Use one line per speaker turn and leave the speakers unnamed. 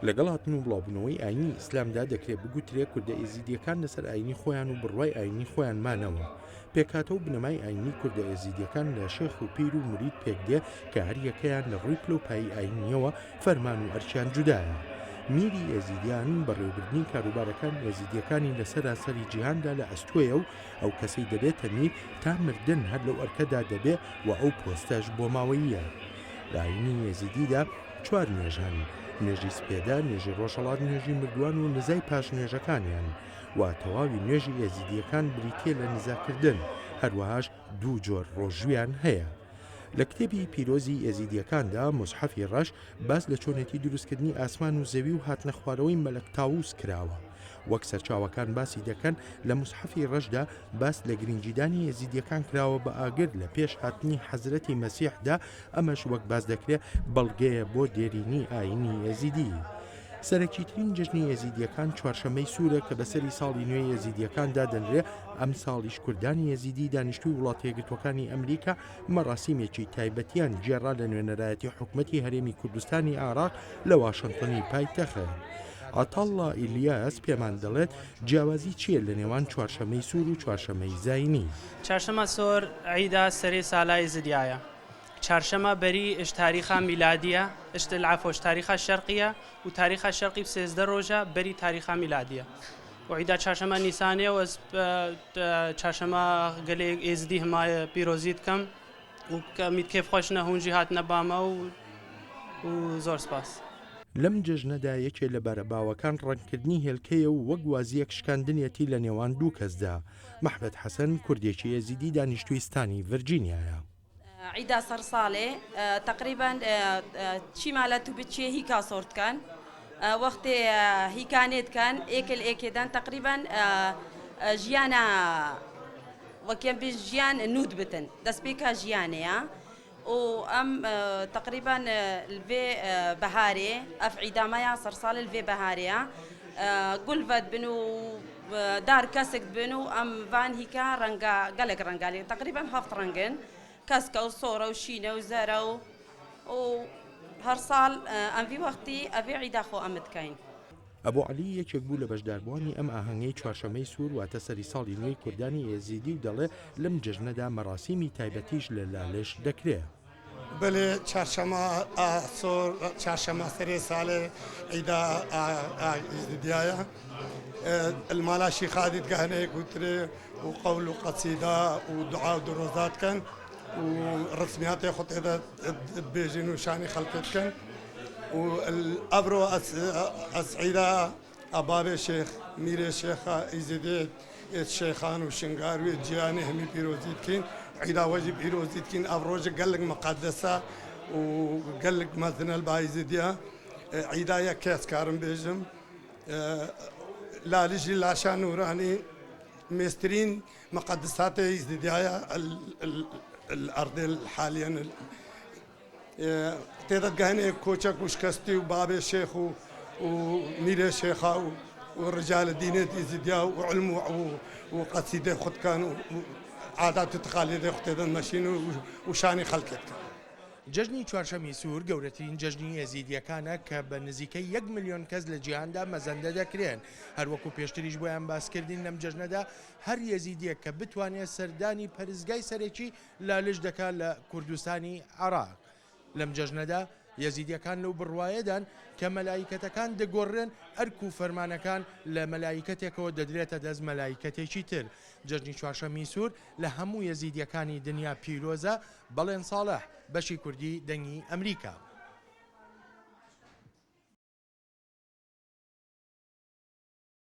لەگەڵ هاتن و بڵاوبوونەوەی ئایینی ئیسلامدا دەکرێ بگوترێ کوردە ئێزیدییەکان لەسەر ئایینی خۆیان و بڕوای ئایینی خۆیان مانەوە. پێکهاتە و بنەمای ئایینی کوردە ئێزیدییەکان لە شێخ و پیر و مورید پێکدێ کە هەریەکەیان لە ڕووی پلە و پایەی ئایینییەوە فەرمان و ئەرکیان جودایە. میری ئێزیدیان بەڕێوەبردنی کاروبارەکانی ئێزیدییەکانی لە سەرانسەری جیهاندا لە ئەستۆیە و ئەو کەسەی دەبێتە میر تا مردن هەر لەو ئەرکەدا دەبێ و ئەو پۆستەش بۆماوەییە. لە ئایینی ئێزیدیدا چوار نوێژ هەن، نوێژی سپێدە، نوێژی ڕۆژهەڵات، نوێژی مردووان و نزای پاش نوێژەکانیان. و تەواوی نوێژی ئێزیدییەکان بریتییە لە نزاکردن، هەروەهاش دوو جۆر ڕۆژوویان هەیە. لە کتێبی پیرۆزی ئێزیدییەکاندا، موسحەفی ڕەش، باس لە چۆنێتی دروستکردنی ئاسمان و زەوی و هاتنەخوارەوەی مەلەک تاووس کراوە. وەک سەرچاوەکان باسی دەکەن، لە موسحەفی ڕەشدا باس لە گرنگیدانی ئێزیدییەکان کراوە بە ئاگر لە پێش هاتنی حەزرەتی مەسیحدا، ئەمەش وەک باس دەکرێ بەڵگەیە بۆ دێرینی ئایینی ئێزیدی. سەرەکیترین جەژنی ئێزیدییەکان چوارشەممەی سوورە کە بە سەری ساڵی نوێی ئێزیدییەکان دادەنرێ، ئەمساڵیش کوردانی ئێزیدی دانیشتووی وڵاتەیەکگرتووەکانی ئەمریکا مەراسیمێکی تایبەتیان گێڕا لە نوێنەرایەتی حکومەتی هەرێمی کوردستانی عێراق لە واشنتنی پایتەخت. عەتاڵڵا ئیلیاس پێمان دەڵێت جیاوازی چییە لە نێوان چوارشەممەی سوور و چوارشەممەی زایینی؟
چارشەمە سۆر عیدا سەرێ سالای زدیایە. چارشەمە بەری ئش تاریخا میلادیە ئش العفو ئش تاریخا شەرقیە و تاریخا شەرقی ب 13 رۆژە بەری تاریخا میلادیە و عیدا چارشەمە نیسانێ و ئەز چارشەمە گەلێ ئێزدی همایە پیرۆزی دکەم و کە مید کێف خوەش نە هونجی هاتنە بامە و و زۆر سپاس.
لەم جەژنەدا یەکێ لە بارە باوەکان ڕەنگکردنی هێلکەیە و وەک وازییەک شکاندنیەتی لە نێوان دوو کەسدا. مەحمەد حەسەن کوردێکی ئێزیدی دانیشتووی ستانی ڤرجینیایە.
عیدا سەر ساڵێ تەقریبەن چی مالە تو بچێ هیکا سۆرت کەن وەختێ هیکانێت کەن ئێکل ئێکێدان تەقریبەن ژیانە وەکێن بژ ژیان نوود بتن دەستپێکا ژیانەیە و ئەم تەقریبەن لڤێ بەهارێ ئەف عیدامەیە سەر ساڵێ لڤێ بەهارەیە گول ڤەد بن و دار کەسک بن و ئەم ڤان هیکا ڕەنگا گەلەک ڕەنگا لێ تەقریبەن هەفت ڕەنگن کەسکە و سۆرە و شینە و زەرە و و هەر ساڵ ئەم ڤی وەختی ئەڤێ عیدا خۆ ئەمت کەین.
ئەبو عەلی یەکێک بوو لە بەشداربووانی ئەم ئاهەنگەی چوارشەممەی سوور واتە سەری ساڵی نوێی کوردانی ئێزیدی و دەڵێ لەم جەژنەدا مەراسیمی تایبەتیش لە لالش دەکرێ.
بەلێ چارشەمە ئاسۆر چارشەمە سەرێ سالێ عیدا ئیزدیایە المالا شیخا دیدگەهنێ گوترێ و قەول و قەسیدە و دوعا و درۆزات کەن و ڕسمیاتێ خۆ تێدا بێژین و شانی خەڵکێ بکەن و ئەڤرۆ ئەس عیدا ئەباێ شێخ میرێ شێخا ئیزیدێ ئێت شێخان و شنگار وێ جیانێ هەمی پیرۆزی دکەین عیدا وەجی پیرۆزی دکەین ئەڤ ڕۆژە گەلک مقەدەسە و گەلک مەزنە با ئیزیدیا عیدا یەک کەس کارم بێژم لالژی لاشا نورانی مێسترین مقدسات ئیزیدیایە الارض حالیان تێدا گەهنێ کۆچەک و شکەستی و بابێ شێخ و و میرێ شێخا و و ڕجال دینێت ئیزیدیا و علم و و قەسیدەی خودکان و عادات و تقالیدەی خود تێدەن مەشین و و شانی خەڵکێت کەن.
جەژنی چوارشەمی سوور گەورەترین جەژنی ئێزیدییەکانە کە بە نزیکەی یەک ملیۆن کەس لە جیهاندا مەزەندە دەکرێن. هەروەکو پێشتریش بۆیان باسکردین لەم جەژنەدا هەر یەزیدییەک کە بتوانێت سەردانی پەرستگای سەرەکی لالش دەکات لە کوردستانی عێراق. لەم جەژنەدا یەزیدیەکان لەو بڕوایەدان کە مەلایکەتەکان دەگۆڕرێن، ئەرک و فەرمانەکان لە مەلایکەتێکەوە دەدرێتە دەست مەلایکەتێکی تر. جەژنی چوارشەممی سوور لە هەموو یەزیدیەکانی دنیا پیرۆزە. بەڵێن ساڵح، بەشی کوردی دەنگی ئەمریکا.